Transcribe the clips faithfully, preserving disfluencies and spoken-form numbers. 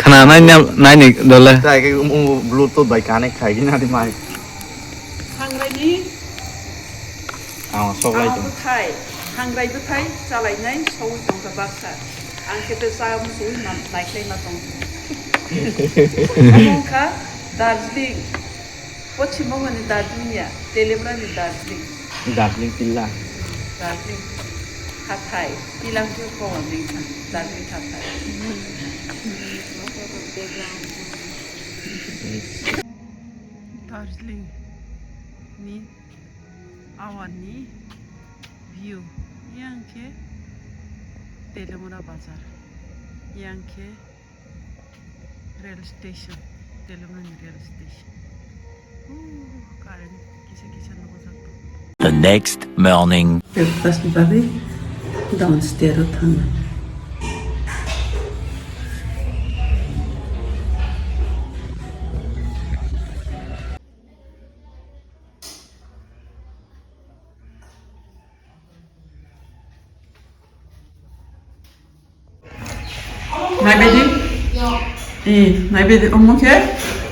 Khna nai nai ni dole. Tai ke um, um, Bluetooth bai connect khai gina di mai. Hangrai ni. Ah, sok lai to. Bwthai, hangrai bwthai chalainai sogwi tongkha baksa. Ang khe tei cha muchungwi man naiklai ma tong. Omo wngkha Darjeeling. Pochim Bongoni Darjeeling ya, Telebra ni Darjeeling. Darjeeling tilla. Darjeeling hathai, tilla khe kowan ringkha, Darjeeling hathai. Darjeeling ni awan ni view, yang khe Telebra bazar, yang khe Rail station, Telebra ni rail station. Uh, current kisa kisa nukjak tongo. The next morning. Breakfast ni bagwi downstairs o thangnai. Naibedi? Eh, naibedi, omo khe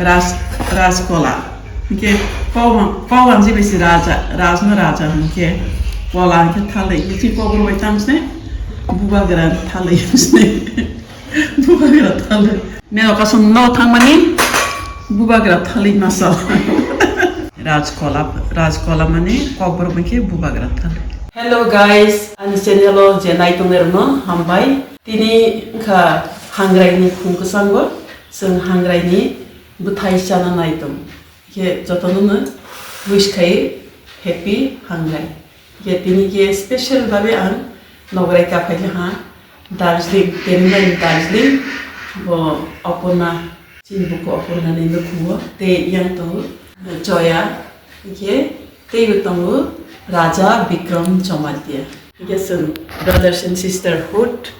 Raj, Rajkola. Hinkhe Pawan, Pawan je besi raja, Rajno raja hinkhe Kola hinkhe thalwi. Hinkhe kobor bai tang sne, Bubagra thalwi sne. Bubagra thalwi. Neo kasong no thangmani Bubagra thalwi masa. Rajkola, Rajkola mani kokborok bai khe Bubagra thalwi. Hello guys, ani channel o je naitongnai rokno hambai. Tini wngkha Hangrai ni phung kwchango, chwng Hangrai ni bwthai chana naitung. Khe jotono no wish khai happy Hangrai. Khe tini khe special babe ang nograi kaphai ha Darjeeling, Teringani Darjeeling, bo Opurna, chini buku Opurna ni nukhungo tei yang tongo Joya, khe teibo tongo Raja Bikram Jamatia. Khe chwng brothers and sisterhood,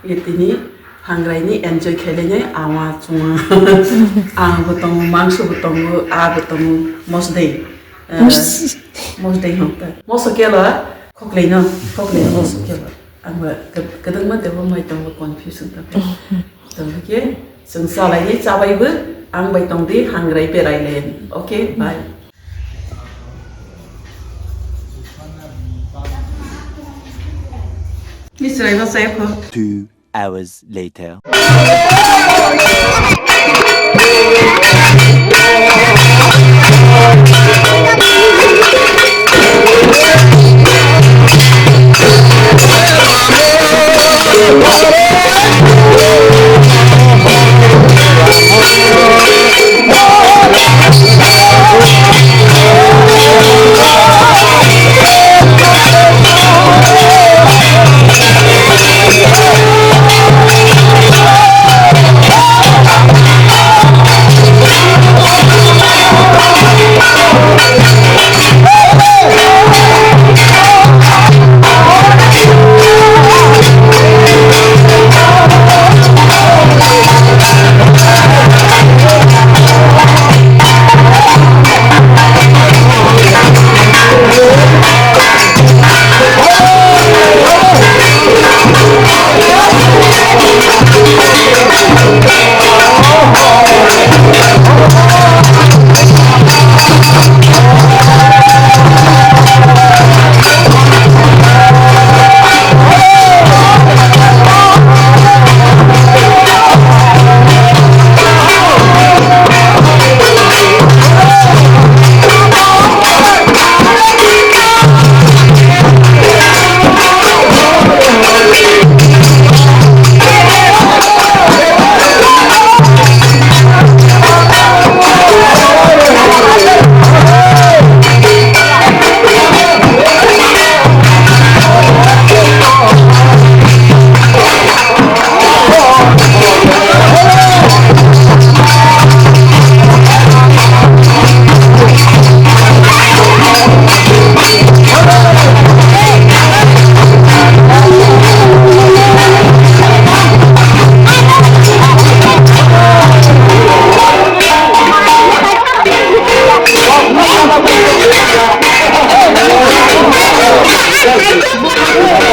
khe tini Hangrai ni enjoy khailai nai ama chunga. Ang bo tongo, mangso bo tongo, a bo tongo, mosdei. Eh, mosdei hwn ta. Moso kelo, khoklai no, khoklai no moso kelo. Ang bo kwdwngma tebo mai tongo confusion ta. Tong khe chwng chalai ni chabai bo ang bai tong di Hangrai berai le. Okay, bye. Misrai bo chai pho. Two hours later.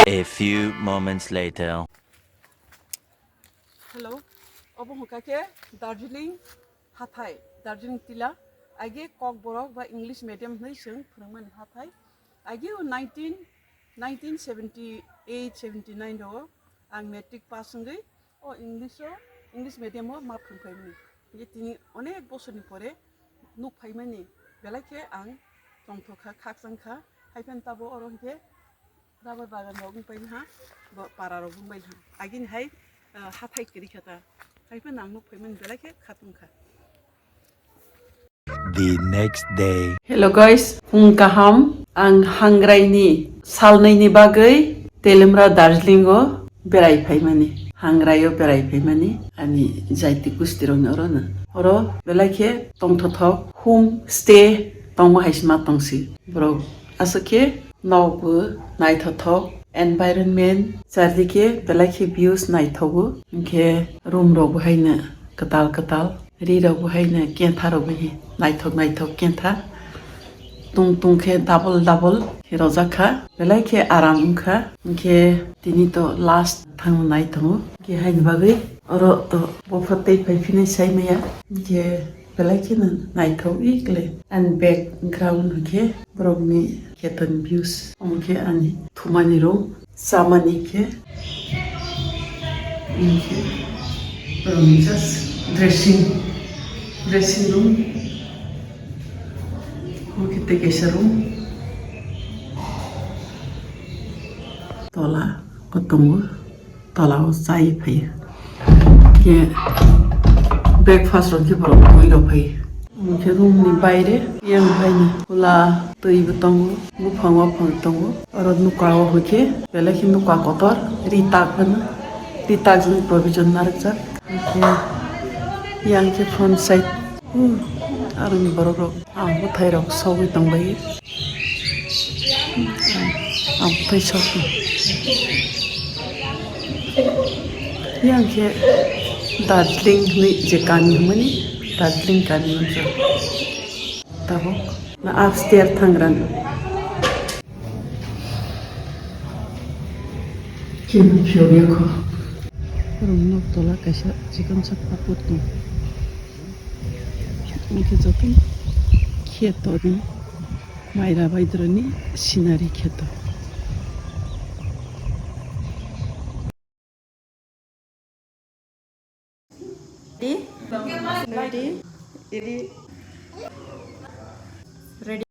A few moments later. Hello. Obo hwnkha khe Darjeeling hathai, Darjeeling tila. Age Kokborok ba English medium hwnwi chwng phwrwngmani hathai. Age o nineteen, nineteen seventy eight, seventy nine rwo ang matric pass wngwi o English o, English medium o ma phwrwngphaimani. Hingke tini onek bosorni pore nukphaimani, belai khe ang tongthok kha, khakchang kha. Haiphano tabo oro hingke rubber bagan rok wngpai ha, bo para rok wngpai ha. Agini hai, ah, hathai kwrwi kha ta. Haiphano ang nukphaimani belai khe khatung kha. The next day. Hello guys, phung kaham. Ang Hangrai ni salnwi ni bagwi Telemra Darjeeling o berai phaimani. Hangrai o berai phaimani. Ani jaiti kusti rok ni oro no. Oro belai khe tongthothok home stay tongma hai se ma tongsi. Borok aswk khe nok bo naithothok, environment, chardike belai khe views naithogo. Hwnkhe room rok bo haino kwtal kwtal, ri rok bo haino kentha rok bo hai naithok naithok kentha. Tung tung khe double double khe rojak kha, belai khe aram wngkha. Hwnkhe tini to last thangna nai tongo. Hwnkhe haini bagwi oro to bopha tei phai phino sai maya. Hwnkhe belai kheno naithok ikle. Ani background hwnkhe borokni kheto ni views. Omo khe ani thumani room, chamani khe. Omo khe borokni just dressing, dressing room. Omo khe tei kaisa room. Tola o tongo. Tola o chai phaio. Khe breakfast rok khe borok twi rok phaio. Hwnkhe room ni baire yang haino khula twi bo tongo, buphang waphang tongo. Oro nuka o hwnkhe belai khe nuka kotor, ri tak hwno, ri tak jani provision narwkjak. Hwnkhe yang khe front side, hmm, aroni borok rok. Ang bwthai rok sogwi tongbai. Ang bwthai sogwi. Yang khe Darjeeling hinwi je kami hwnmani, Darjeeling kami hwnjak. Tabuk na upstairs thangrani. Khe phiyok yakho. Borokni nok tola kaisa chikon sak pakur tongo. Hwnkhe joto kheto ni maira baidroni scenery kheto. Ready? Ready? Ready? Ready?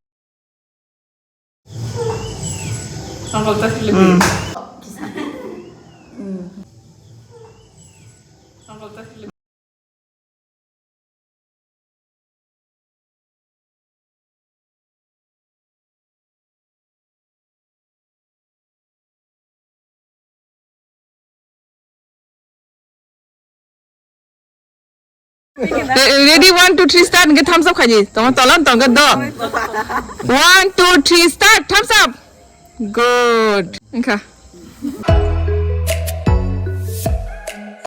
Re-, ready, one, two, three, start. Hwnkhe thumbs up khaidi. Tongma tola tongkhe do. One, two, three, start. Thumbs up. Good. Wngkha.